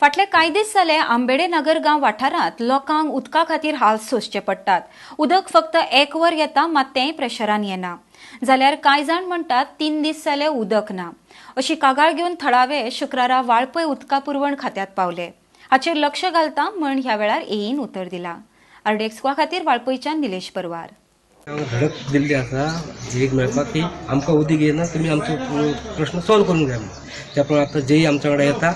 फाटले कांय दीस जाले आंबेडे नगरगांव वाठारांत लोकांक उदका खातीर हाल सोंसचे पडटात. उदक फक्त एक वर येता, मात तेंय प्रेशरान येना. जाल्यार कांय जाण म्हणटात 3 दीस जाले उदक ना. अशी कागाळ घेवन थळावे शुक्रारा वाळपय उदका पुरवण खात्यात पावले. हाचेर लक्ष घालता म्हण ह्या वेळार एईन उतर दिला. आरडीएक्स खातीर वाळपयच्यान निलेश परवार. धडक दिल्ली आसा जेईक मेळपाक की आमकां उदीक येना, तुमी आमचो प्रश्न सॉल्व करून घ्या म्हणून. त्या प्रमाणे आतां जेई आमच्या कडेन येता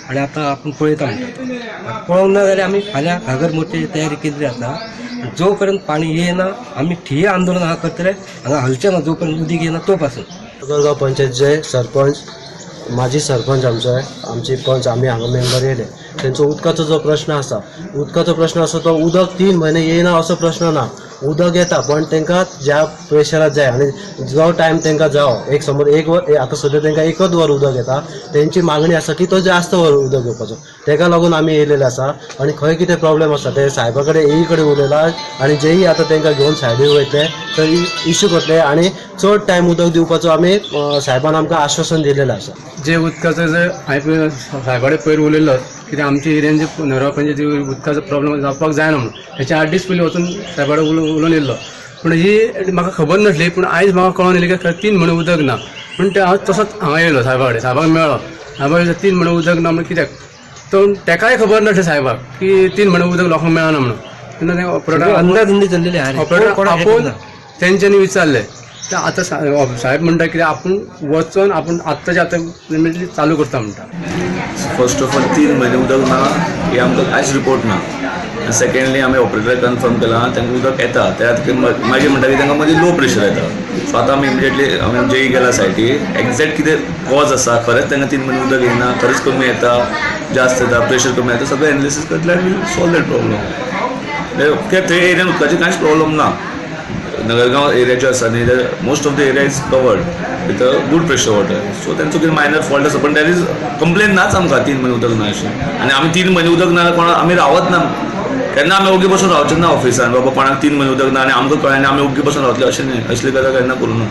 आनी आतां आपूण पळयता म्हणटा. पळोवंक ना जाल्यार आमी फाल्यां घागर मोर्चाची तयारी केल्ली आसा आनी जो पर्यंत पाणी येना आमी ठिय्या आंदोलन हांगा करतले. हांगा हलचे ना जो पर्यंत उदीक येना तो पासून. नगरगांव पंचायतीचे सरपंच, माजी सरपंच आमचे, आमचे पंच, आमी हांगा मेंबर येयले. तेंचो उदकाचो जो प्रश्न आसा, उदकाचो प्रश्न आसा तो उदक 3 म्हयने येयना असो प्रश्न ना. उदक येता, पण तांकां ज्या प्रेशराक जाय आनी जो टायम तांकां जावो, एक समज एक वर, आतां सद्या तांकां एकच वर उदक येता. तेंची मागणी आसा की तो जास्त वर उदक येवपाचो. तेका लागून आमी येयलेले आसा आनी खंय कितें प्रॉब्लेम आसा ते सायबा कडेन, एई कडेन उलयला आनी जेई आतां तांकां घेवन सायडीर वयतले, थंय इश्यू करतले आनी चड टायम उदक दिवपाचो आमी सायबान आमकां आश्वासन दिलेलें आसा. जे उदकाचो जे हांवें सायबा कडेन पयर उलयलो, कित्याक आमच्या एरियान जे नगरगांव पंचायती उदकाचो प्रॉब्लम जावपाक जायना म्हणून, हेच्या 8 दीस पयलीं वचून सायबा कडेन उलोवन येयल्लो. पूण ही म्हाका खबर नासली. पूण आयज म्हाका कळोन येयलें की 3 म्हयने उदक ना पूण ते हांव तसोच हांगा येयलो सायबा कडेन. सायबाक मेळ्ळो. सायबा, 3 म्हयने उदक ना म्हणून कित्याक? तो तेकाय खबर नासलें सायबाक की 3 म्हयने उदक लोकांक मेळना म्हणून. तेन्ना ते ऑपरेटर अंदाधुंदी चल्लेली आहे रे. ऑपरेटर कोणाक हे आपोवन करना. तेंच्यांनी विचारलें. ते आतां साहेब म्हणटा कितें, आपूण वचोन आपूण आत्ताच्या आतां इमिडिएटली चालू करता म्हणटा. फर्स्ट ऑफ ऑल, 3 म्हयने उदक ना हे आमकां कांयच रिपोर्ट ना. सेकंडली, आमी ऑपरेटर कन्फर्म केलां, तांकां उदक येता. त्या खातीर मागीर म्हणटा की तांकां मदीं लो प्रेशर येता. सो आतां आमी इमिडिएटली आमी जेई गेला सायटी. एग्जॅक्ट कितें कॉज आसा, खरेंच तांकां 3 म्हयने उदक येना, खरेंच कमी येता, जास्त येता, प्रेशर कमी येता, सगळें एनालिसीस करतले आनी we'll solve that problem. कित्याक थंय एरियान उदकाची कांयच प्रॉब्लम ना. नगरगांव एरिया जो आसा न्ही, most of the area is covered with a good pressure water. So तेंचो कितें मायनर फॉल्ट आसा, पण there is complain नाच आमकां 3 म्हयने उदक ना अशें. आनी आमी 3 म्हयने उदक ना कोणा आमी रावत ना केन्ना. आमी ओगी बसून रावचे ना ऑफिसान. बाबा, कोणाक 3 म्हयने उदक ना आनी आमकां कळ्ळें आनी आमी ओगी बसून रावतले अशें न्ही. असली गजाल केन्ना करूं ना.